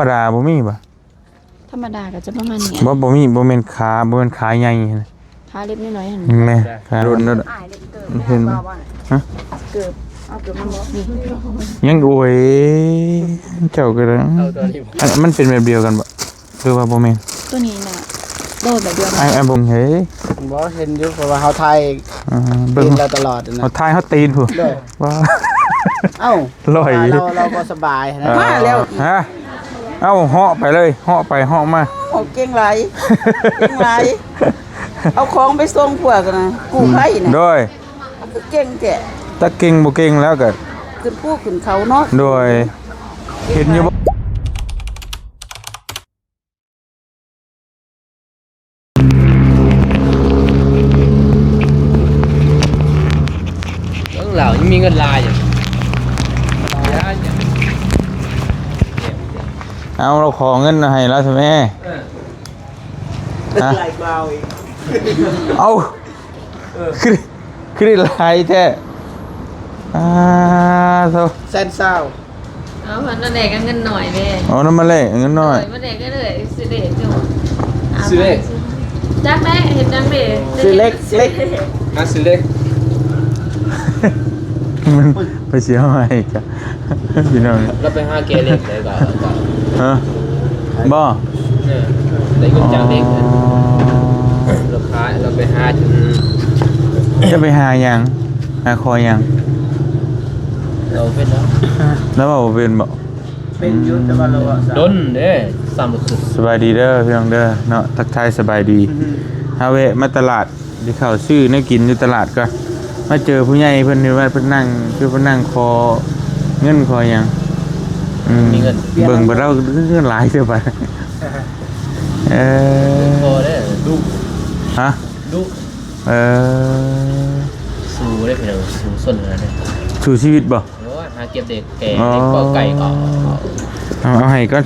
ປະດາບໍ່ມີບໍ່? ທຳມະດາກໍຈະປະມານນີ້. ບໍ່ ບໍ່ມີ ບໍ່ແມ່ນຂາ ບໍ່ແມ່ນຂາໃຫຍ່ນະ ຂາເລັບນ້ອຍໆຫັ້ນ. ແມ່ນ ຂາໂດນ ເຫັນບໍ່? ເກີບ ເອົາເກີບມາບໍ່? ນີ້ ຍັງ ໂອ້ຍ ເຈົ້າກໍໄດ້. ອັນ ມັນເປັນແບບດຽວກັນບໍ່ ຫຼືວ່າບໍ່ແມ່ນ? ຕົວນີ້ນະ ໂດຍແບບດຽວກັນ. ອ້າຍ ອ້າຍເບິ່ງເຮີ້ຍ. ບໍ່ເຫັນຢູ່ ເພາະວ່າເຮົາຖ່າຍ ອ່າ ເບິ່ງ ເຫັນລາວຕະຫຼອດນະ. ເຮົາຖ່າຍເຮົາຕີນພຸ້ນ. ໂດຍ ວ່າ ເອົ້າ ລອຍ ລາວ ລາວບໍ່ສະບາຍນະ. ເອີ ມາແລ້ວ ຮະ ເອົ້າ ເຫາະໄປເລີຍ ເຫາະໄປເຫາະມາ. ໂອ້ ເກັ່ງຫຼາຍ ເກັ່ງຫຼາຍ. ເອົາຂອງໄປສົ່ງພວກນະ ກູ້ໄພນະ. ໂດຍ ຄືເກັ່ງແທ້. ຕາເກັ່ງບໍ່ເກັ່ງແລ້ວກໍ ຂຶ້ນພູຂຶ້ນເຂົາເນາະ. ໂດຍ ເຫັນຢູ່ບໍ່? ເບິ່ງລາວຍັງມີເງິນຫຼາຍຢູ່. ເອົາ ລາວຂໍເງິນໃຫ້ລາວຊະແມ້. ເອີ ຮະ ເອົາ ເອີ ຄື ຄືໄດ້ຫຼາຍແທ້. ອ່າ ໂທ້ ແສນຊາວ. ເອົາ ເພິ່ນມາແລກເງິນໜ້ອຍເດ້. ອໍ ນຳມາແລກເງິນໜ້ອຍ. ໂດຍ ມາແລກກັນເລີຍ ຊື້ເລກຢູ່. ຊື້ເລກ ຈັກແລ້ວເຮັດຫຍັງເດ້. ຊື້ເລກ ເລກ ຫາຊື້ເລກ. ມັນໄປເສຍໃຫ້ກະ ພີ່ນ້ອງ ລາວໄປຫາແກ່ເລກເລີຍກະ ກະ ຮະ ບໍ່ ເອີ ໄດ້ເງິນຈາກເລກ. ອໍ ລາວຂາຍ ລາວໄປຫາຈົນ ຈະໄປຫາຫຍັງ? ຫາຂໍຫຍັງ? ລາວເປັນແລ້ວ ລາວເວົ້າບໍ່ເປັນບໍ່? ເປັນຢູ່ ແຕ່ວ່າລາວເວົ້າຊ້າ ດົນເດ້ ຊ້ຳບໍ່ຂຶ້ນ. ສະບາຍດີເດີພີ່ນ້ອງເດີເນາະ ທັກທາຍສະບາຍດີ. ເຮົາແວະມາຕະຫຼາດ ຊິເຂົ້າຊື້ແນວກິນຢູ່ຕະຫຼາດກ່ອນ ມາເຈີຜູ້ໃຫຍ່ເພິ່ນຢູ່ວ່າເພິ່ນນັ່ງ ຄືເພິ່ນນັ່ງຂໍເງິນຂໍຫຍັງ. ອືມ ມີເງິນ ເບິ່ງເພິ່ນເອົາເງິນຫຼາຍເທື່ອບາດ. ເອີ ພໍເດ້ ດຸ ຮະ ດຸ. ເອີ ສູ້ເດ້ພີ່ນ້ອງ ສູ້ຊົນເດ້ ສູ້ຊີວິດບໍ່? ໂອ້ຍ ຫາເກັບເດັກແກ່ ອໍ ເດັກກໍໄກ່ກໍ ເອົາ ເອົາໃຫ້ກ່ອນ.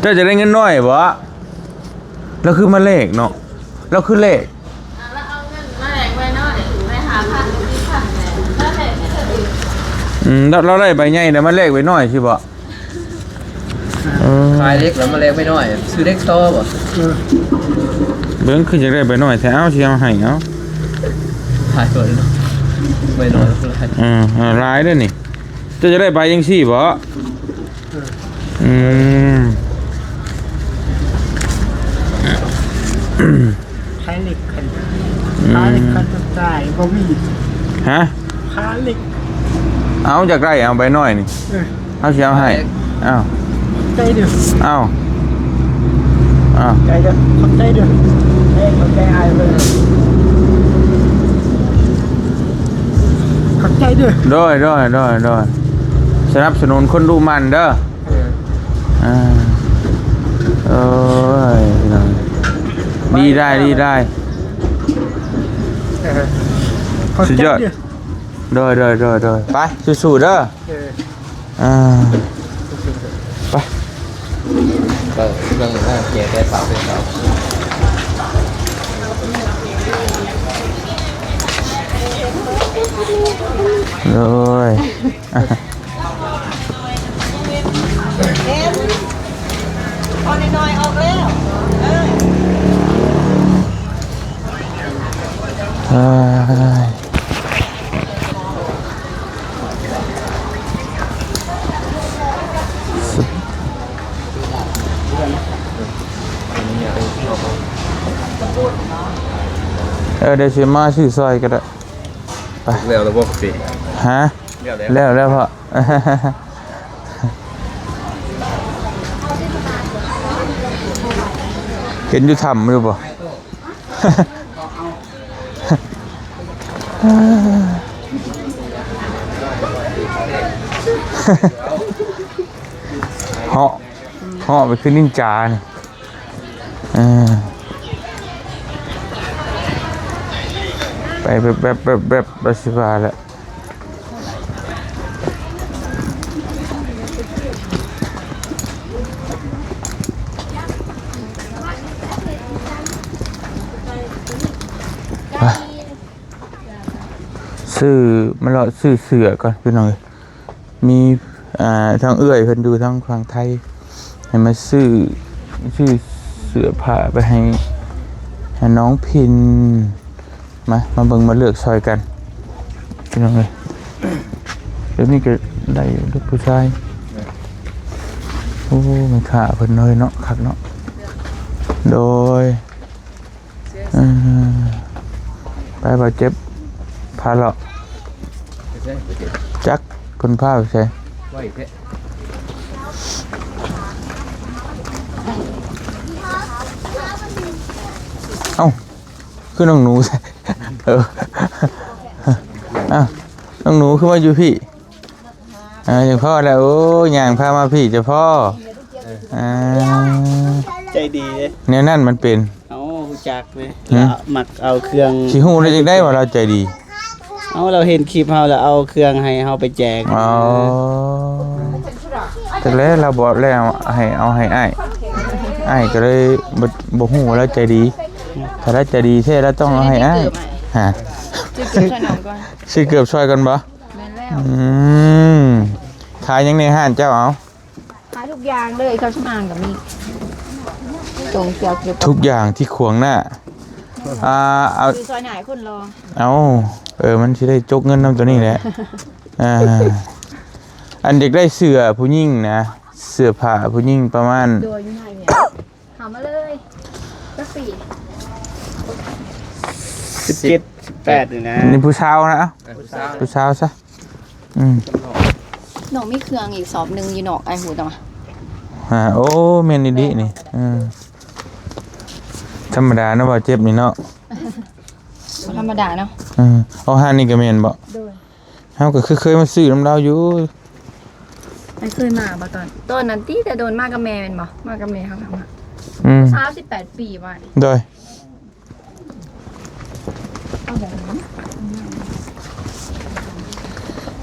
ເຈົ້າຈະໄດ້ເງິນໜ້ອຍບໍ່? ລາວຄືມາແລກເນາະ ລາວຄືແລກ ອ່າ ລາວເອົາເງິນມາແລກໃບໜ້ອຍ ໃບຫ້າພັນ ສິບພັນ ແລ້ວແລກໃຫ້ເຈົ້າອີກ. ອືມ ລາວ ລາວໄດ້ໃບໃຫຍ່ແລ້ວມາແລກໃບໜ້ອຍຊີ້ບໍ່? ເອີ ຂາຍເຫຼັກແລ້ວມາແລກໃບໜ້ອຍ ຊື້ເຫຼັກຕໍ່ບໍ່? ເອີ ເບິ່ງຄືຢາກໄດ້ໃບໜ້ອຍແທ້. ເອົາ ຊິເອົາໃຫ້ ເອົາ ຂາຍຕົວເນາະ ໃບໜ້ອຍຫຼາຍ. ເອີ ຫຼາຍເດ້ນີ້. ເຈົ້າຈະໄດ້ໃບຈັ່ງຊີ້ບໍ່? ອືມ ຂາຍເຫຼັກ ຂາຍເຫຼັກ ອືມ ຂາຍເຫຼັກ ຂາຍຕົວຕາຍບໍ່ມີ. ຮະ? ຂາຍເຫຼັກ. ເອົາ ຢາກໄດ້ ເອົາໃບໜ້ອຍນີ້ ເອີ ເຮົາຊິເອົາໃຫ້. ເອົາ ຂອບໃຈເດີ ເອົາ ເອົາ ຂອບໃຈເດີ ຂອບໃຈເດີ ເອີ ຂອບໃຈອ້າຍເພິ່ນ ຂອບໃຈເດີ. ໂດຍ ໂດຍ ໂດຍ ໂດຍ ສະໜັບສະໜູນຄົນດຸໝັ່ນເດີ. ເອີ ອ່າ ໂອ້ຍ ພີ່ນ້ອງ ດີໄດ້ ດີໄດ້ ເອີ ຂອບໃຈເດີ ສຸດຍອດ. ໂດຍ ໂດຍ ໂດຍ ໂດຍ ໄປ ສູ້ໆເດີ. ເອີ ອ່າ ໄປ ເອີ ເບິ່ງ ເອີ ເກແຕ່ສາວເປັນສາວ ໂດຍ. ເຫັນ ພໍໜ້ອຍໆອອກແລ້ວ ເອີ ເອີຍ. ເອີ ດຽວຊິມາຊື້ຊ່ອຍກໍໄດ້. ໄປ ແລ້ວແລ້ວບໍ່ກາເຟ? ຮະ? ແລ້ວແລ້ວ ແລ້ວແລ້ວພໍ່. ເຫັນຢູ່ຖ້ຳຢູ່ບໍ່? ເຫາະ ເຫາະໄປຄືນິນຈານີ້. ເອີ ໄປແບບໆໆໆ ວ່າຊິວ່າແຫຼະ. ຊື້ ມາເລາະຊື້ເສື້ອກ່ອນພີ່ນ້ອງເອີຍ. ມີ ອ່າ ທາງເອື້ອຍເພິ່ນຢູ່ທາງຝັ່ງໄທ ໃຫ້ມາຊື້ ຊື້ເສື້ອຜ້າໄປໃຫ້ ໃຫ້ນ້ອງພິນ. ມາ ມາເບິ່ງມາເລືອກຊ່ອຍກັນ ພີ່ນ້ອງເອີຍ. ແບບນີ້ກໍໄດ້ຢູ່ເດີຜູ້ຊາຍ. ໂອ້ ແມ່ຄ້າເພິ່ນເລີຍເນາະ ຄັກເນາະ. ໂດຍ ເອີ ໄປ ບາດເຈັບ ພາເລາະ. ໄປໃສ? ຈັກເພິ່ນພາໄປໃສ? ໄວແທ້. ເອົ້າ ຄືນ້ອງໜູ ເອີ ອ້າວ ນ້ອງໜູຄືມາຢູ່ພີ້? ອ່າ ເຈົ້າພໍ່ແຫຼະ ໂອ້ ຍ່າງພາມາພີ້ເຈົ້າພໍ່. ເອີ ອ່າ ໃຈດີເດ້ ແນວນັ້ນມັນເປັນ. ເອົາ ຮູ້ຈັກເດ້ ຫືມ ລາວມັກເອົາເຄື່ອງ. ຊິຮູ້ໄດ້ຈັ່ງໃດວ່າລາວໃຈດີ? ເອົາ ລາວເຫັນຄລິບເຮົາ ລາວເອົາເຄື່ອງໃຫ້ເຮົາໄປແຈກ. ອໍ ຈັກແລ້ວລາວບອກແລ້ວໃຫ້ເອົາໃຫ້ອ້າຍ ອ້າຍກໍເລີຍບໍ່ ບໍ່ຮູ້ວ່າລາວໃຈດີ. ຖ້າລາວໃຈດີແທ້ລາວຕ້ອງເອົາໃຫ້ອ້າຍ. ຮະ ຊື້ເກີບຊ່ອຍນ້ອງກ່ອນ ຊື້ເກີບຊ່ອຍກ່ອນບໍ່? ແມ່ນແລ້ວ. ອືມ ຂາຍຫຍັງໃນຮ້ານເຈົ້າ? ເອົາ ຂາຍທຸກຢ່າງເລີຍ ເຄື່ອງສຳອາງກໍມີ ຕົງເກີບ ທຸກຢ່າງທີ່ຂວາງໜ້າ. ອ່າ ເອົາ ຊື້ຊ່ອຍໜ້າໃຫ້ຄົນລໍ. ເອົາ ເອີ ມັນຊິໄດ້ຈົກເງິນນຳຕົວນີ້ແຫຼະ. ອ່າ ອັນຢາກໄດ້ເສື້ອຜູ້ຍິງນະ ເສື້ອຜ້າຜູ້ຍິງປະມານ. ໂດຍ ຢູ່ໃນນີ້ ເຂົ້າມາເລີຍ. ຈັກປີ? ສິບເຈັດ ສິບແປດນີ້ນະ. ນີ້ຜູ້ສາວນະ? ເອີ ຜູ້ສາວ ຜູ້ສາວຊະ. ອືມ ນ້ອງມີເຄື່ອງອີກສອບໜຶ່ງຢູ່ນອກ ອ້າຍຮູ້ຕົວະ. ອ່າ ໂອ້ ແມ່ນອີ່ຫຼີນີ້. ເອີ ທຳມະດາເນາະ ບ່າວເຈັບນີ້ເນາະ. ບໍ່ທຳມະດາເນາະ. ເອີ ເອົາ ຮ້ານນີ້ກໍແມ່ນບໍ່? ໂດຍ. ເຮົາກໍຄືເຄີຍມາຊື້ນຳລາວຢູ່. ອ້າຍເຄີຍມາບໍ່? ຕອນ ຕອນນັ້ນຕິ ແຕ່ໂດນມາກັບແມ່ແມ່ນບໍ່? ມາກັບແມ່ເຮົາ ອືມ ຊາວສິບແປດປີວ່າ. ໂດຍ.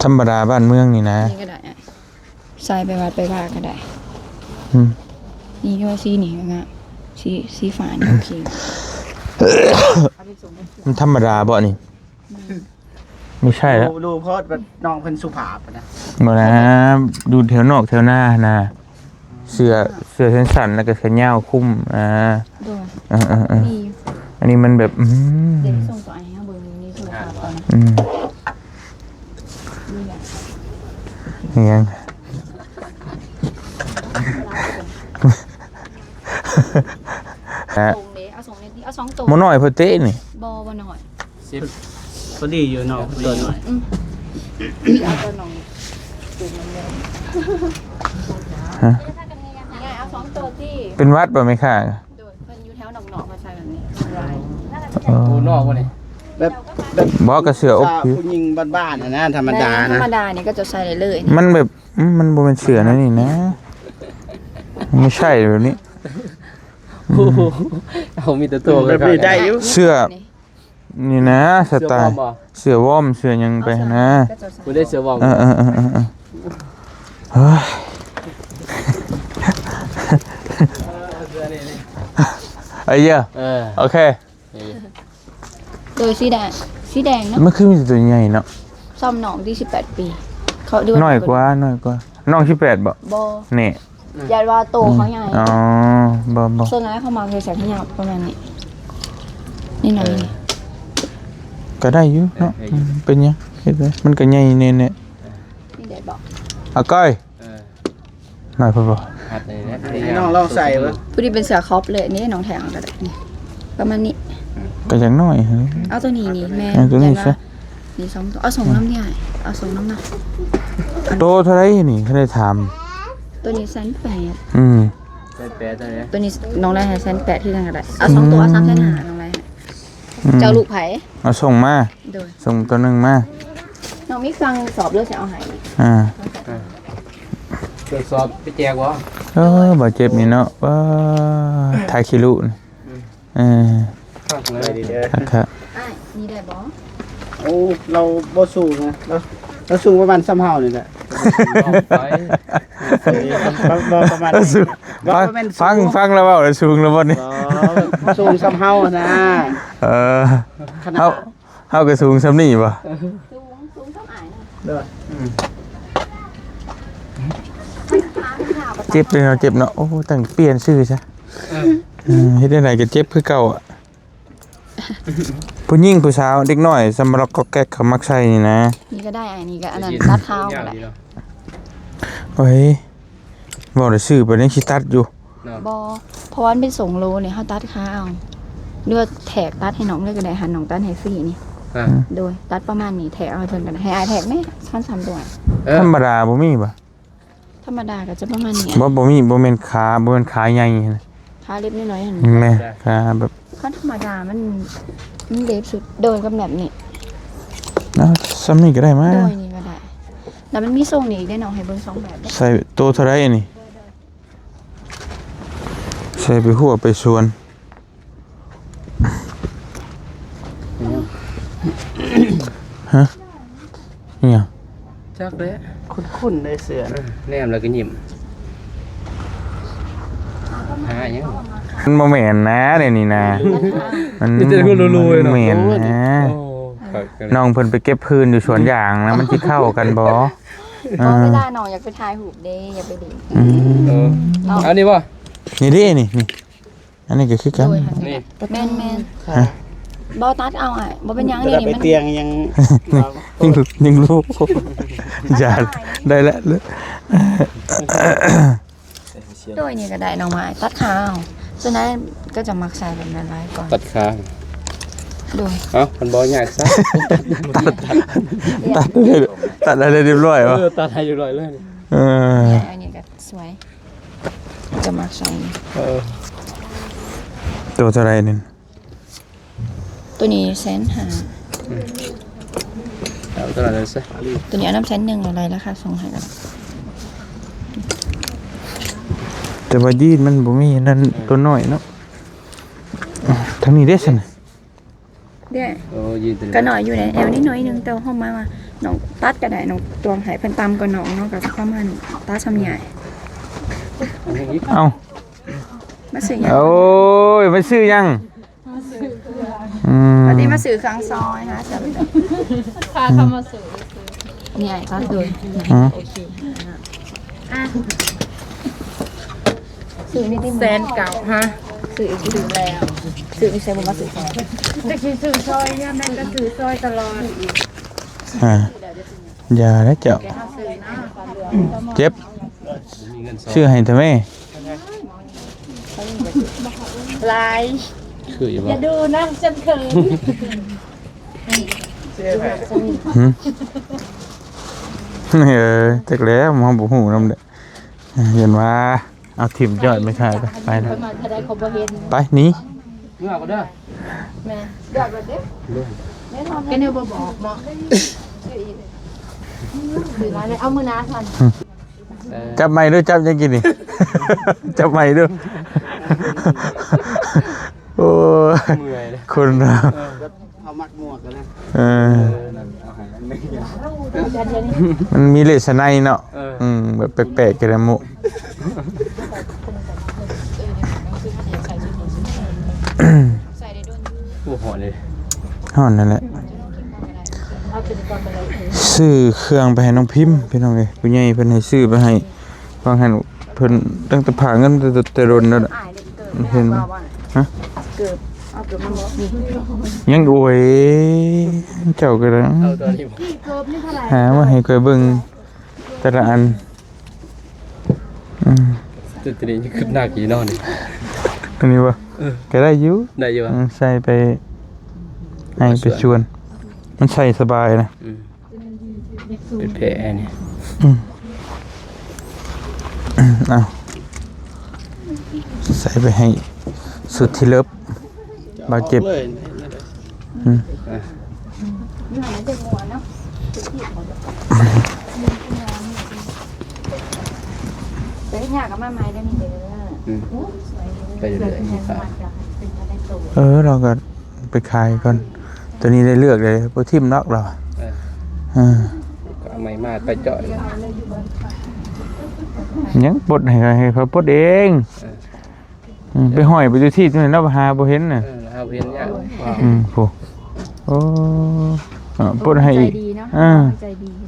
ທຳມະດາບ້ານເມືອງນີ້ນະ. ນີ້ກໍໄດ້ ໃສ່ໄປວັດໄປວາກໍໄດ້. ອືມ ນີ້ກໍວ່າສີນີ້ກໍງາມ ສີ ສີຟ້ານີ້ໂອເຄ. ມັນທຳມະດາບໍ່ນີ້? ອືມ ບໍ່ໃຊ່ລະ ດູ ດູໂພດວ່ານ້ອງເພິ່ນສຸພາບນະ. ບໍ່ນະ ຢູ່ແຖວນອກແຖວນານະ. ເສື້ອ ເສື້ອແຂນສັ້ນ ແລ້ວກໍແຂນຍາວຄຸມ. ອ່າ ໂດຍ. ເອີໆໆ ອັນນີ້ມັນແບບ ອືມ ເດ ສົ່ງຕົວໃຫ້ເຮົາເບິ່ງໃນໂທລະສັບກ່ອນ. ອືມ ນີ້ແຫຼະ ອີຫຍັງ? ສົ່ງເດ້ ເອົາສົ່ງເດ້ ເອົາສອງໂຕ. ບໍ່ນ້ອຍໂພດເຕະນີ້. ບໍ່ ບໍ່ນ້ອຍ. ສິບ ພໍດີຢູ່ນ້ອງຕົວໜ້ອຍ. ອືມ ເອົາຕົວນ້ອງ ຮະ ເອົາສອງໂຕຕິ. ເປັນຫວັດບໍ່ແມ່ຄ້າ? ໂດຍ ເພິ່ນຢູ່ແຖວນອກໆ ເພິ່ນໃສ່ແບບນີ້. ອໍ ໂອ້ ນອກບໍ່ນີ້? ແບບ ແບບ ບໍ່ ກໍເສື້ອອົບຜິວ ຜູ້ຍິງບ້ານໆນະ ທຳມະດານະ. ທຳມະດານີ້ກໍຈະໃສ່ໄດ້ເລີຍ. ມັນແບບ ອືມ ມັນບໍ່ແມ່ນເສື້ອແນວນີ້ນະ ບໍ່ໃຊ່ແບບນີ້. ໂອ້ໂຫ ເອົາມີແຕ່ໂຕ ແບບນີ້ໄດ້ຢູ່. ເສື້ອ ນີ້ນະ ສະໄຕລ໌ ເສື້ອວອມ ເສື້ອຫຍັງໄປຫັ້ນນະ. ຜູ້ໃດເສື້ອວອມ? ເອີໆໆໆ ເຮີ້ຍ ເອີ ໂອເຄ. ໂດຍ ສີແດງ ສີແດງເນາະ. ມັນຄືມີແຕ່ຕົວໃຫຍ່ເນາະ. ຊໍ່ານ້ອງທີ່ສິບແປດປີ ເຂົາ ນ້ອຍກວ່າ ນ້ອຍກວ່າ. ນ້ອງສິບແປດບໍ່? ບໍ່ ນີ້ ຢ້ານວ່າໂຕເຂົາໃຫຍ່. ອໍ ບໍ່ໆ ສ່ວນຫຼາຍເຂົາມັກໃສ່ເສື້ອແຂນຍາວປະມານນີ້ ນີ້ໜ້ອຍ. ເອີ ນີ້ ກໍໄດ້ຢູ່ເນາະ. ເອີ ເປັນຫຍັງ ເຮັດໄດ້ ມັນກໍໃຫຍ່ແນ່ໆ. ນີ້ໄດ້ບໍ່? ອາກ້ອຍ ເອີ ນ້ອຍໂພດບໍ່? ໃຫ້ນ້ອງລອງໃສ່ເບິ່ງ. ຜູ້ນີ້ເປັນເສື້ອຄອບເລີຍ ນີ້ນ້ອງແທງກໍໄດ້ ນີ້ ປະມານນີ້. ກໍຍັງນ້ອຍ. ເອົາຕົວນີ້ນີ້ແມ່. ເອົາຕົວນີ້ຊະ. ນີ້ສອງໂຕ ເອົາສອງນຳນີ້ ເອົາສອງນຳນະ. ໂຕເທົ່າໃດນີ້ ຄັນໄດ້ຖາມ? ຕົວນີ້ແສນແປດ. ອືມ ແສນແປດເທົ່າໃດ? ຕົວນີ້ນ້ອງໄດ້ໃຫ້ແສນແປດ ທີ່ນັ້ນກໍໄດ້. ເອົາສອງໂຕ ເອົາສາມແສນຫ້າ ນ້ອງໄດ້ໃຫ້. ອືມ ເຈົ້າລູກໃຜ? ເອົາສົ່ງມາ. ໂດຍ. ສົ່ງຕົວໜຶ່ງມາ. ນ້ອງມີເຄື່ອງສອບ ຫຼືຊິເອົາໃຫ້? ອ່າ ເຄື່ອງສອບໄປແຈກບໍ່? ເອີ ບາດເຈັບນີ້ເນາະ. ວ້າ ຖ່າຍຂີ້ລຸນີ້. ອືມ ເອີ ຄັກເລີຍ ຄັກໆ. ອ້າຍ ນີ້ໄດ້ບໍ່? ໂອ້ ລາວບໍ່ສູງນະ ລາວ ລາວສູງປະມານສ່ຳເຮົານີ້ແຫຼະ. ບໍ່ ບໍ່ປະມານ ບໍ່ ບໍ່ແມ່ນສູງ. ຟັງ ຟັງລາວເວົ້າ ລາວສູງລາວບໍ່ນີ້? ບໍ່ ສູງສ່ຳເຮົານະ. ເອີ ເຮົາ ເຮົາກໍສູງສ່ຳນີ້ບໍ່? ສູງ ສູງສ່ຳອ້າຍນະ. ໂດຍ. ອືມ ເຈັບເລີຍເນາະ ເຈັບເນາະ. ໂອ້ ຕັ້ງປ່ຽນຊື່ຊະ. ເອີ ເອີ ເຮັດແນວໃດກໍເຈັບຄືເກົ່າອະ. ຜູ້ຍິງຜູ້ສາວເດັກນ້ອຍ ສຳລັບກໍແກັກເຂົາມັກໃສ່ນີ້ນະ. ນີ້ກໍໄດ້ ອັນນີ້ກໍອັນນັ້ນ ຕັດຂາອອກກໍໄດ້. ໂອ້ຍ ເວົ້າແຕ່ຊື້ໄປຍັງຊິຕັດຢູ່. ບໍ່ ເພາະວ່າມັນເປັນຊົງໂລນີ້ ເຮົາຕັດຂາເອົາ ຫຼືວ່າແທກຕັດໃຫ້ນ້ອງເລີຍກໍໄດ້. ຫັ້ນ ນ້ອງຕັດໃຫ້ຟຣີນີ້. ອືມ ໂດຍ ຕັດປະມານນີ້ ແທກເອົາໃຫ້ເພິ່ນກໍໄດ້. ໃຫ້ອ້າຍແທກແດ່ ຄັນສາມຕົວ. ເອີ ທຳມະດາບໍ່ມີບໍ່? ທຳມະດາກໍຈະປະມານນີ້. ບໍ່ ບໍ່ມີ ບໍ່ແມ່ນຂາ ບໍ່ແມ່ນຂາໃຫຍ່ຫັ້ນນະ ຂາເລັບນ້ອຍໆຫັ້ນ. ແມ່ນ ຂາແບບ ຄັນທຳມະດາມັນ ມັນເລັບສຸດ. ໂດຍ ກໍແບບນີ້. ເອົາ ສ່ຳນີ້ກໍໄດ້ມາ. ໂດຍ ນີ້ກໍໄດ້. ແລ້ວມັນມີຊົງນີ້ອີກເດ້ນ້ອງ ໃຫ້ເບິ່ງສອງແບບເດ້. ໃສ່ໂຕເທົ່າໃດອັນນີ້? ໃສ່ໄປຮົ້ວໄປສວນ. ຮະ? ອີຫຍັງ? ຈັກແຫຼະ ຄຸ້ນໆເດ້ເສື້ອນະ. ແນມແລ້ວກໍຍິ້ມ ຫາຫຍັງ? ມັນບໍ່ແມ່ນນະ ແນວນີ້ນະ. ມັນມີແຕ່ຄົນລວຍໆເນາະ. ແມ່ນນະ. ໂອ້ ນ້ອງເພິ່ນໄປເກັບຟືນຢູ່ສວນຢາງນະ ມັນຊິເຂົ້າກັນບໍ່? ເອີ ເວລານ້ອງຢາກໄປຖ່າຍຮູບເດ້ ຢາກໄປຫຼິ້ນ. ອືມ ເອີ ເອົາ ອັນນີ້ບໍ່? ນີ້ເດ້ ນີ້ ນີ້ ອັນນີ້ກໍຄືກັນ. ໂດຍ ນີ້ ແມ່ນໆ. ຮະ? ບໍ່ ຕັດເອົາອ້າຍ ບໍ່ເປັນຫຍັງ. ນີ້ມັນ ຍັງ ຍັງລູກ ຢ່າ ໄດ້ແລ້ວ. ໂດຍ ນີ້ກໍໄດ້ນ້ອງໄມ້ ຕັດຂາເອົາ. ສ່ວນໃຫຍ່ກໍຈະມັກໃສ່ແບບນັ້ນຫຼາຍກວ່າ ຕັດຂາ. ໂດຍ ເອົ້າ ມັນບໍ່ຍາກຊະ. ຕັດ ຕັດ ຕັດໃຫ້ຮຽບຮ້ອຍວະ. ເອີ ຕັດໃຫ້ຮຽບຮ້ອຍເລີຍ. ເອີ ອັນນີ້ກໍສວຍ ຈະມັກໃສ່. ເອີ ໂຕເທົ່າໃດນີ້? ໂຕນີ້ແສນຫ້າ. ອືມ ເອົາໂຕນັ້ນເລີຍຊະ. ໂຕນີ້ເອົານຳແສນໜຶ່ງ ແລ້ວໄລ່ລາຄາສົ່ງໃຫ້ກໍໄດ້. ແຕ່ວ່າຢີນມັນບໍ່ມີນັ້ນ ເອີ ໂຕນ້ອຍເນາະ. ທາງນີ້ເດ້ຊັ້ນ. ເດ້ ໂອ້ ຍືດ ກໍນ້ອຍຢູ່ເດ້ ແອວນິດໜ້ອຍໜຶ່ງ. ແຕ່ວ່າເຮົາໝາຍວ່ານ້ອງຕັດກໍໄດ້ ນ້ອງຕວງໃຫ້ເພິ່ນຕ່ຳກວ່ານ້ອງເນາະ ກໍປະມານຕັດສ່ຳໃຫຍ່. ເອົ້າ ມາຊື້ຫຍັງ? ໂອ້ຍ ມາຊື້ຫຍັງ? ອືມ ອັນນີ້ມາຊື້ເຄື່ອງຊອຍຫາ ພາເຂົາມາຊື້. ນີ້ອ້າຍຕັດໂດຍ. ອືມ ໂອເຄ ອ່ະ ຊື້ນີ້ຕິ ແສນເກົ້າ. ຮະ? ຊື້ອີກ ຊື້ແລ້ວ ຊື້ຢູ່ໃສບໍ່ມາຊື້ຊອຍ? ຈັກຊິຊື້ຊອຍຍາມໃດກໍຊື້ຊອຍຕະຫຼອດ. ອ່າ ຢ່າເດ້ເຈົ້າ ເຈັບ ຊື້ໃຫ້ເຖາະແມ່. ຫຼາຍ ຄືຢູ່ບໍ່? ຢ່າດູນຳ ຊັ້ນເຂີນ. ຫຶ? ເອີ ຈັກແລ້ວ ເຮົາບໍ່ຮູ້ນຳເດ້. ຢ້ານວ່າເອົາຖິ້ມຈ້ອຍໄປຂາຍ. ໄປ ໄປ ໄປ ໜີ ເມືອກ່ອນເດີ. ແມ່ນ ເລືອກເລີຍເດ້ ກໍແນວບໍ່ບອກເນາະ. ເອົາມື້ໜ້າຊັ້ນ. ເອີ ຈັບໃໝ່ເດີ ຈັບຫຍັງກິນນີ້? ຈັບໃໝ່ເດີ. ໂອ້ຍ ເມື່ອຍເດ້ ຄົນເຮົາ. ເອີ ເຮົາມັກໝວກກັນນະ. ເອີ ເອີ ນັ້ນເອົາໃຫ້ອັນໜຶ່ງ. ມັນມີເລສະໄນເນາະ. ເອີ ອືມ ແບບແປກໆກັນນະໝູ່. ໂອ້ ຮ້ອນເລີຍ ຮ້ອນນັ້ນແຫຼະ. ຊື້ເຄື່ອງໄປໃຫ້ນ້ອງພິມ ພີ່ນ້ອງເອີຍ ຜູ້ໃຫຍ່ເພິ່ນໃຫ້ຊື້ໄປໃຫ້. ຟັງຫັ້ນ ເພິ່ນຕັ້ງແຕ່ພາເງິນແຕ່ ແຕ່ດົນແລ້ວ ເຫັນ ຮະ? ຍັງ ໂອ້ຍ ເຈົ້າກໍໄດ້ ເອົາຕົວນີ້ບໍ່? ຫາມາໃຫ້ຂ້ອຍເບິ່ງແຕ່ລະອັນ. ອືມ ຕົວນີ້ຄືໜັກຢູ່ເນາະນີ້. ຕົວນີ້ບໍ່? ເອີ ກໍໄດ້ຢູ່ ໄດ້ຢູ່ຫວາ? ອືມ ໃສ່ໄປ ໃຫ້ໄປສວນ ມັນໃສ່ສະບາຍນະ. ອືມ ເປັນແຜນີ້. ອືມ ເອົາ ໃສ່ໄປໃຫ້ສຸດທີ່ເລີບ ບາດເຈັບ. ອືມ ໄປເຮັດຫຍັງກໍມາໃໝ່ເດີນີ້ເດີ. ອືມ ໄປເລື້ອຍໆ. ເອີ ລາວກໍ ໄປຂາຍກ່ອນ ຕົວນີ້ໄດ້ເລືອກເລີຍ ບໍ່ຖິ້ມດອກລາວ. ເອີ ເອີ ກໍເອົາໃໝ່ມາໄປເຈາະ ຍັງປົດໃຫ້ ໃຫ້ເຂົາປົດເອງ. ເອີ ອືມ ໄປຫ້ອຍໄປຢູ່ທີ່ຕົງນັ້ນ ລາວຫາບໍ່ເຫັນນະ. ເອີ ຫາບໍ່ເຫັນຍາກ. ອືມ ໂອ້ ປົດໃຫ້ອີກ. ໃຈດີເນາະ ເອີ ໃຈດີ.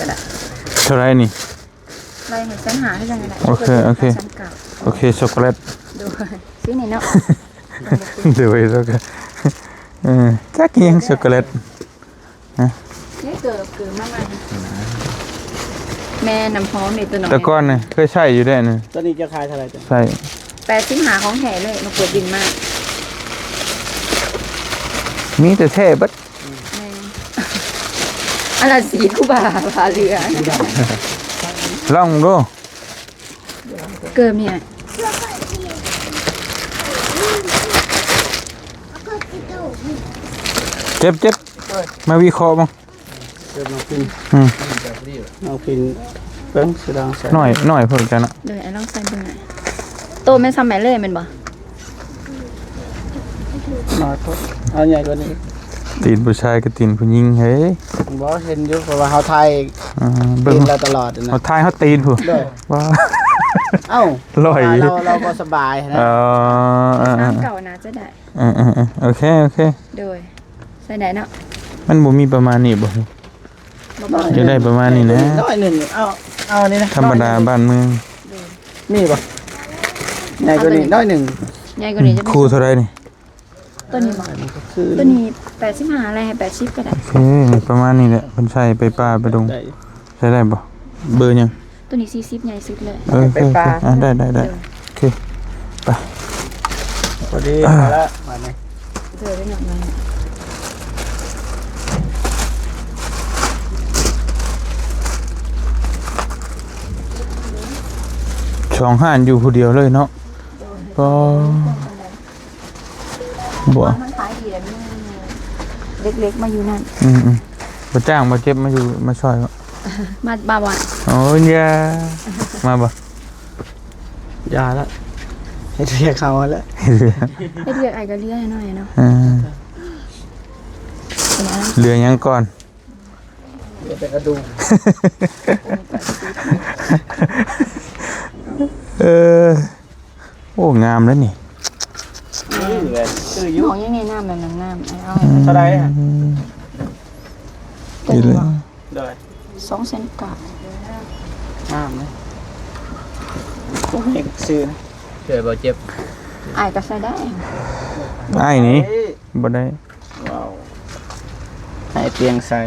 ກໍໄດ້. ເທົ່າໃດນີ້? ໄລ່ໃຫ້ແສນຫ້າຄືກັນກໍໄດ້. ໂອເຄ ໂອເຄ ແສນເກົ້າ. ໂອເຄ ຊັອກໂກແລັດ. ໂດຍ ຊື້ນີ້ເນາະ. ໂດຍ ແລ້ວກໍ ເອີ ຈັກອີ່ຫຍັງ ຊັອກໂກແລັດ. ຮະ? ນີ້ເກີບ ເກີບມາໃໝ່. ແມ່ນ້ຳຫອມນີ້ ຕົວນ້ອຍ. ແຕ່ກ່ອນນີ້ເຄີຍໃຊ້ຢູ່ເດ້ນີ້. ຕົວນີ້ເຈົ້າຂາຍເທົ່າໃດ? ໃຊ້ ແປດສິບຫ້າ ຂອງແທ້ເລີຍ ມາກວດດິນມາ. ມີແຕ່ແທ້ເບິດ. ແມ່ນ. ອັນລະສີ່ຄູບາພາເຫຼືອ. ລອງເບິ່ງດູ. ເກີບນີ້ ເຈັບ ເຈັບ ມາວິເຄາະເບິ່ງ. ເກີບນ້ອງພິນ. ອືມ ນ້ອງພິນເບິ່ງ ສະດອງໃສ່ ນ້ອຍ ນ້ອຍໂພດກັນເນາະ. ໂດຍ ອາ ລອງໃສ່ເບິ່ງ. ໂຕແມ່ນສ່ຳແມ່ເລີຍແມ່ນບໍ່? ນ້ອຍໂພດ ເອົາໃຫຍ່ກວ່ານີ້. ຕີນຜູ້ຊາຍກັບຕີນຜູ້ຍິງເຮີ້ຍ. ບໍ່ ເຫັນຢູ່ ເພາະວ່າເຮົາຖ່າຍ ອ່າ ເບິ່ງ ເຫັນລາວຕະຫຼອດນະ. ເຮົາຖ່າຍເຮົາຕີນພຸ້ນ. ໂດຍ. ວ້າ ເອົ້າ ລອຍ ລາວ ລາວບໍ່ສະບາຍນະ. ເອີ ເອີ ເອີ ສາມເກົ້າໜ້າຈະໄດ້. ເອີ ເອີ ເອີ ໂອເຄ ໂອເຄ. ໂດຍ ໃສ່ໄດ້ເນາະ. ມັນບໍ່ມີປະມານນີ້ບໍ່? ບໍ່ ບໍ່ ຢາກໄດ້ປະມານນີ້ນະ. ນ້ອຍໜຶ່ງ ເອົາ ເອົານີ້ນະ ທຳມະດາບ້ານເມືອງ. ໂດຍ. ມີບໍ່? ໃຫຍ່ກວ່ານີ້ໜ້ອຍໜຶ່ງ. ໃຫຍ່ກວ່ານີ້ຈະ ຄູ່ເທົ່າໃດນີ້? ຕົວນີ້ບໍ່? ຕົວນີ້ແປດສິບຫ້າ ແລ້ວໃຫ້ແປດສິບກໍໄດ້. ໂອເຄ ປະມານນີ້ແຫຼະ ເພິ່ນໃສ່ໄປປ່າໄປດົງ. ໄດ້ ໃຊ້ໄດ້ບໍ່? ເບີຫຍັງ? ຕົວນີ້ສີ່ສິບ ໃຫຍ່ສຸດເລີຍ. ເອີ ໄປປາ. ໂອເຄ ອ່າ ໄດ້ ໄດ້ ໄດ້. ໂອເຄ ໄປ. ພໍດີ ອ່າ ພໍລະ ບາດນີ້. ເດີໄປຫຍັງມາ? ສອງຮ້ານຢູ່ຜູ້ດຽວເລີຍເນາະ. ໂດຍ. ກໍ ບໍ່ ມັນຂາຍດີແລ້ວ ມີເລັກໆມາຢູ່ນັ້ນ. ອືມໆ ບໍ່ຈ້າງບໍ່ເຈັບມາຢູ່ ມາຊ່ອຍບໍ່? ມາ ມາບໍ່? ໂອ້ຍ ຢ່າ ມາບໍ່? ຢ່າລະ ເຮັດວຽກເຮົາລະ ເຮັດວຽກ ເຮັດວຽກອ້າຍກໍເຫຼືອໜ້ອຍເນາະ. ອ່າ ເຫຼືອຫຍັງກ່ອນ? ເຫຼືອແຕ່ກະດູກ. ເອີ ໂອ້ ງາມເດ້ນີ້. ຄື ຄືຢູ່ ນ້ອງຍັງແນະນຳແບບງາມໆ ອ້າຍເອົາ. ອືມ ເທົ່າໃດອະ? ຕົວນີ້ບໍ່? ໂດຍ ສອງແສນເກົ້າ. ງາມເດ້ ໂອ້ຍ ຊື້ນະ ເສື້ອບໍ່ເຈັບ ອ້າຍກໍໃສ່ໄດ້. ອ້າຍນີ້ ເອີ ບໍ່ໄດ້. ວ້າວ ໃຫ້ປຽງໃສ່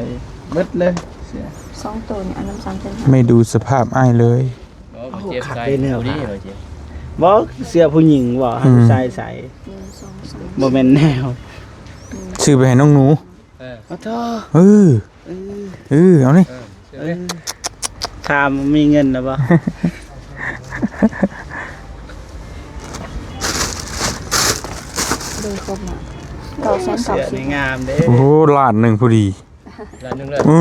ເບິດເລີຍ ເສື້ອສອງໂຕນີ້ ອັນນຳສາມເຊັນ. ໄມ່ດູສະພາບອ້າຍເລີຍ. ບໍ່ ບໍ່ເຈັບໃສ່ ໂອ້ ຄັກເດ້ແນວ ຜູ້ນີ້ ຂາ ບໍ່ເຈັບ. ບໍ່ ເສື້ອຜູ້ຍິງບໍ່ ໃຫ້ ອືມ ຜູ້ຊາຍໃສ່. ໜຶ່ງ ສອງ ສາມ ບໍ່ແມ່ນແນວ. ອືມ ຊື້ໄປໃຫ້ນ້ອງໜູ. ເອີ ເອີ ເອີ ເອີ ເອົານີ້ ເອີ ເອີ ຖາມມີເງິນນະບໍ່? ໂດຍຄົບນະ ເກົ້າແສນເກົ້າສິບ. ເສື້ອນີ້ງາມເດ້. ໂອ້ ລ້ານໜຶ່ງພໍດີ. ລ້ານໜຶ່ງເລີຍ. ອື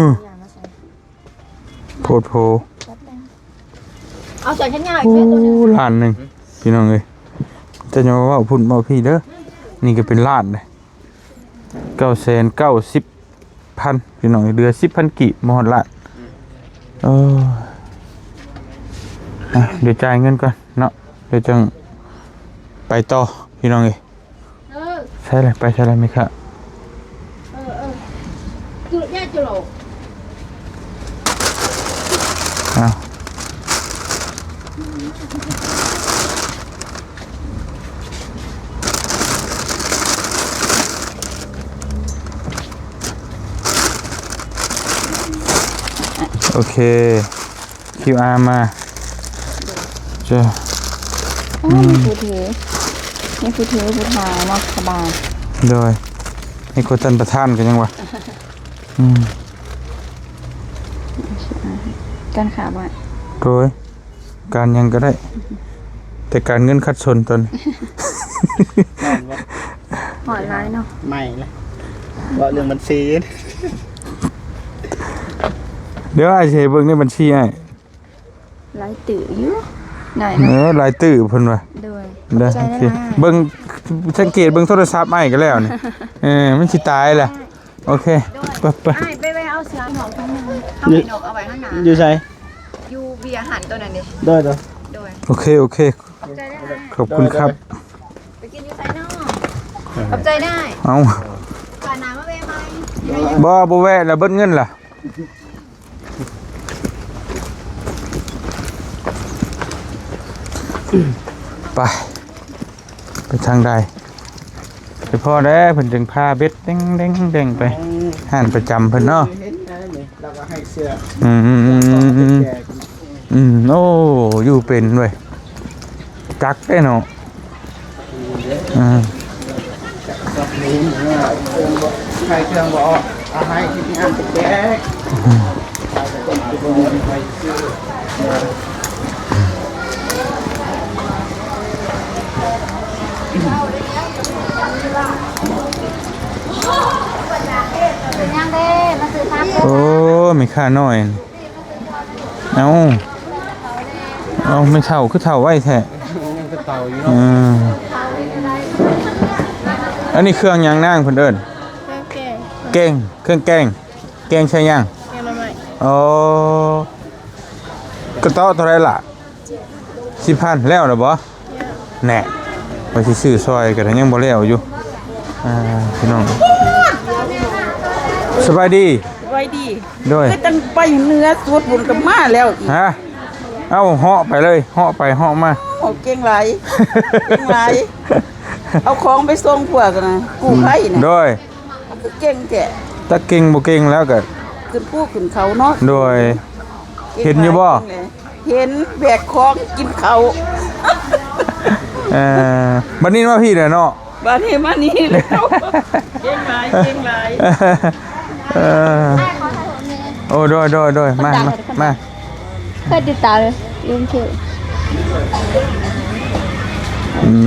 ໂພດໂພ. ເອົາໃສ່ແຂນຍາວອີກແມ່ຕົວໜຶ່ງ. ໂອ້ ລ້ານໜຶ່ງ ພີ່ນ້ອງເອີຍ. ຈະຢ່າມາເວົ້າພຸ້ນເວົ້າພີ້ເດີ. ນີ້ກໍເປັນລ້ານເດ້. ເກົ້າແສນເກົ້າສິບພັນ ພີ່ນ້ອງ ເຫຼືອສິບພັນກີບ ບໍ່ຮອດລ້ານ. ເອີ ອ່ະ ດຽວຈ່າຍເງິນກ່ອນເນາະ ດຽວຈັ່ງໄປຕໍ່ ພີ່ນ້ອງເອີຍ. ເອີ ໃສ່ລະ ໄປໃສ່ລະແມ່ຄ້າ. ເອີ ເອີ ຈຸດຍາຈຸໂລ ອ້າວ. ໂອເຄ ຄິວອາ ມາ. ເຈົ້າ ໂອ້ ອືມ ມີຜູ້ຖື ມີຜູ້ຖື ຜູ້ຖ່າຍເນາະ ສະບາຍ. ໂດຍ ມີຄົນທ່ານປະທານກໍຍັງວ່າ ອືມ ການຂາຍບໍ່? ໂດຍ ການຫຍັງກໍໄດ້ ແຕ່ການເງິນຂັດສົນຕົນ. ຮ້ອນບໍ່? ຮ້ອນຫຼາຍເນາະ. ໄໝ້ລະ ເວົ້າເລື່ອງບັນຊີ. ດຽວອ້າຍຊິໃຫ້ເບິ່ງໃນບັນຊີອ້າຍ. ຫຼາຍຕື້ຢູ່ ໄດ້ເນາະ. ເອີ ຫຼາຍຕື້ເພິ່ນວ່າ. ໂດຍ ເດີ ຂອບໃຈຫຼາຍໆ. ເບິ່ງ ສັງເກດເບິ່ງໂທລະສັບອ້າຍກໍແລ້ວນີ້. ເອີ ມັນຊິຕາຍລະ. ໂອເຄ ໂດຍ ໄປ ໄປ ອ້າຍ ໄປ ໄປເອົາເສື້ອໃຫ້ນ້ອງໂຕໜຶ່ງ ເອົາໃຫ້ນ້ອງເອົາໄວ້ຂ້າງໜ້າ. ຢູ່ໃສ? ຢູ່ເບຍຫັ້ນໂຕນັ້ນເດ້. ໂດຍ ໂດຍ ໂດຍ ໂອເຄ ໂອເຄ ຂອບໃຈຫຼາຍໆ. ຂອບຄຸນຄັບ. ໂດຍ ໂດຍ ໄປກິນຢູ່ໃສນ້ອງ? ຂອບໃຈໄດ້. ເອົ້າ ໂອກາດໜ້າມາແວ່ໃໝ່. ບໍ່ ບໍ່ແວ່ລະ ເບິດເງິນລະ. ໄປ ໄປທາງໃດ? ໄປພໍແລ້ວ ເພິ່ນຈຶ່ງພາເບັດແດງໆໄປ ຮ້ານປະຈຳເພິ່ນເນາະ. ອືມ ອືມ ໂອ້ ຢູ່ເປັນເວີຍ. ຈັກເດ້ເນາະ. ອ່າ ໃຫ້ເຄື່ອງບໍ່ອອກ ເອົາໃຫ້ທີມງານໄປແຈກ. ໂອ້ ແມ່ຄ້ານ້ອຍ. ເອົ້າ ເອົ້າ ແມ່ເຖົ້າຄືເຖົ້າໄວແທ້? ຍັງຄືເຖົ້າຢູ່ເນາະ. ເອີ ອັນນີ້ເຄື່ອງຫຍັງນາງເພິ່ນເອີ້ນ? ເຄື່ອງແກງ. ແກງ ເຄື່ອງແກງ ແກງໃສ່ຫຍັງ? ແກງໜໍ່ໄມ້. ອໍ ກະເຕາະເທົ່າໃດລະ? ສິບພັນ ແລ້ວລະບໍ່? ແນະ ວ່າຊິຊື້ຊ່ອຍກໍໄດ້ ຍັງບໍ່ແລ້ວຢູ່. ອ່າ ພີ່ນ້ອງ ສະບາຍດີ. ສະບາຍດີ. ໂດຍ ຄືຈັ່ງໄປເໜືອສຸດພຸ້ນກໍມາແລ້ວອີກ. ຮະ? ເອົ້າ ເຫາະໄປເລີຍ ເຫາະໄປເຫາະມາ. ໂອ້ ເກັ່ງຫຼາຍ ເກັ່ງຫຼາຍ. ເອົາຂອງໄປສົ່ງພວກນະ ກູ້ໄພນະ. ໂດຍ ຄືເກັ່ງແທ້. ຈັກເກັ່ງບໍ່ເກັ່ງແລ້ວກໍ ຂຶ້ນພູຂຶ້ນເຂົາເນາະ. ໂດຍ ເຫັນຢູ່ບໍ່? ເຫັນແບກຂອງກິນເຂົ້າ. ເອີ ບັດນີ້ມາພີ້ແຫຼະເນາະ. ບັດນີ້ມານີ້ແລ້ວ. ເກັ່ງຫຼາຍ ເກັ່ງຫຼາຍ. ເອີ ໂອ້ ໂດຍ ໂດຍ ໂດຍ ມາ ມາ ມາ. ເຄີຍຕິດຕາມຢູ່ YouTube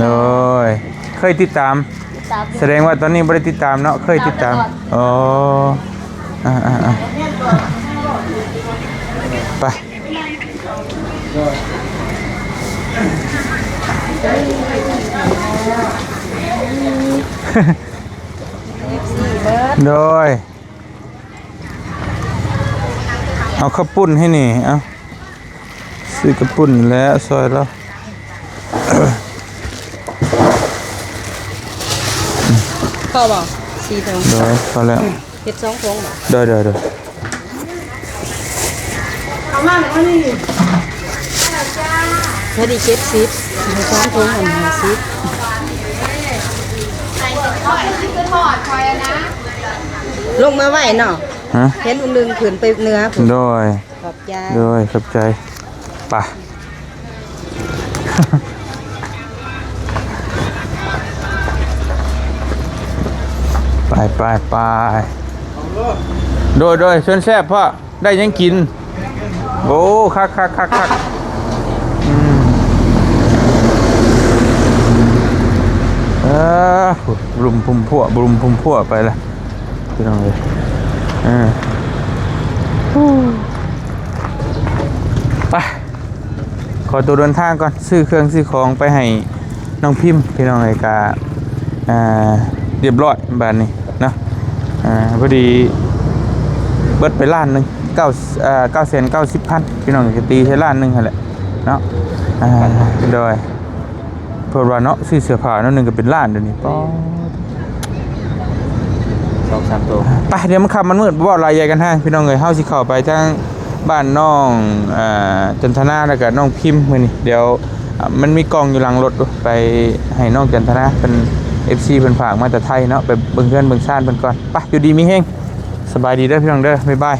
ໂດຍ ເຄີຍຕິດຕາມ. ສະແດງວ່າຕອນນີ້ບໍ່ໄດ້ຕິດຕາມເນາະ ເຄີຍຕິດຕາມ. ອໍ ອ່າໆ ໄປ ໂດຍ. ເອົາເຂົ້າປຸ້ນໃຫ້ນີ້ ເອົາ ຊື້ເຂົ້າປຸ້ນແລ້ວຊ່ອຍລາວ. ພໍບໍ່? ສີ່ຖົງ. ໂດຍ ພໍແລ້ວ. ເຮັດສອງຖົງບໍ່? ໂດຍ ໂດຍ ໂດຍ. ພໍດີ ເຈັດສິບ ສອງຖົງຫັ້ນ ຫ້າສິບ. ລົງມາໄວເນາະ. ຮະ? ເຫັນອົງໜຶ່ງຂຶ້ນໄປເໜືອພຸ້ນ. ໂດຍ ຂອບໃຈ. ໂດຍ ຂອບໃຈ. ໄປ ໄປ ໄປ ໄປ. ໂດຍ ໂດຍ ເຊີນແຊບພໍ່. ໄດ້ຫຍັງກິນ? ໂອ້ ຄັກໆໆໆ. ອືມ ເອີ ບະລຸມພຸ່ມພົວ ບະລຸມພຸ່ມພົວໄປລະ ພີ່ນ້ອງເອີຍ. ເອີ ໄປ ຂໍຕົວເດີນທາງກ່ອນ ຊື້ເຄື່ອງຊື້ຂອງໄປໃຫ້ນ້ອງພິມ ພີ່ນ້ອງເອີຍ. ກະ ອ່າ ຮຽບຮ້ອຍບາດນີ້ເນາະ. ອ່າ ພໍດີເບິດໄປລ້ານໜຶ່ງ ເກົ້າ ເອີ ເກົ້າແສນເກົ້າສິບພັນ ພີ່ນ້ອງ ກະຕີໃສ່ລ້ານໜຶ່ງຫັ້ນແຫຼະເນາະ. ອ່າ ໂດຍ ເພິ່ນວ່າເນາະ ຊື້ເສື້ອຜ້າໜ້ອຍໜຶ່ງກະເປັນລ້ານດຽວນີ້. ປໍ ສອງສາມໂຕ. ໄປ ດຽວມັນຄ່ຳມັນມືດ ບໍ່ເວົ້າຫຼາຍໃຫຍ່ກັນແຮງ ພີ່ນ້ອງເອີຍ. ເຮົາຊິເຂົ້າໄປທາງບ້ານນ້ອງ ເອີ ຈັນທະນາ ແລ້ວກະນ້ອງພິມມື້ນີ້. ດຽວ ອ່າ ມັນມີກ່ອງຢູ່ຫຼັງລົດ ໄປໃຫ້ນ້ອງຈັນທະນາເພິ່ນ ເອັຟຊີ ເພິ່ນຝາກມາແຕ່ໄທເນາະ ໄປເບິ່ງເຮືອນເບິ່ງຊານເພິ່ນກ່ອນ. ໄປ ຢູ່ດີມີແຮງ ສະບາຍດີເດີພີ່ນ້ອງເດີ ບາຍບາຍ.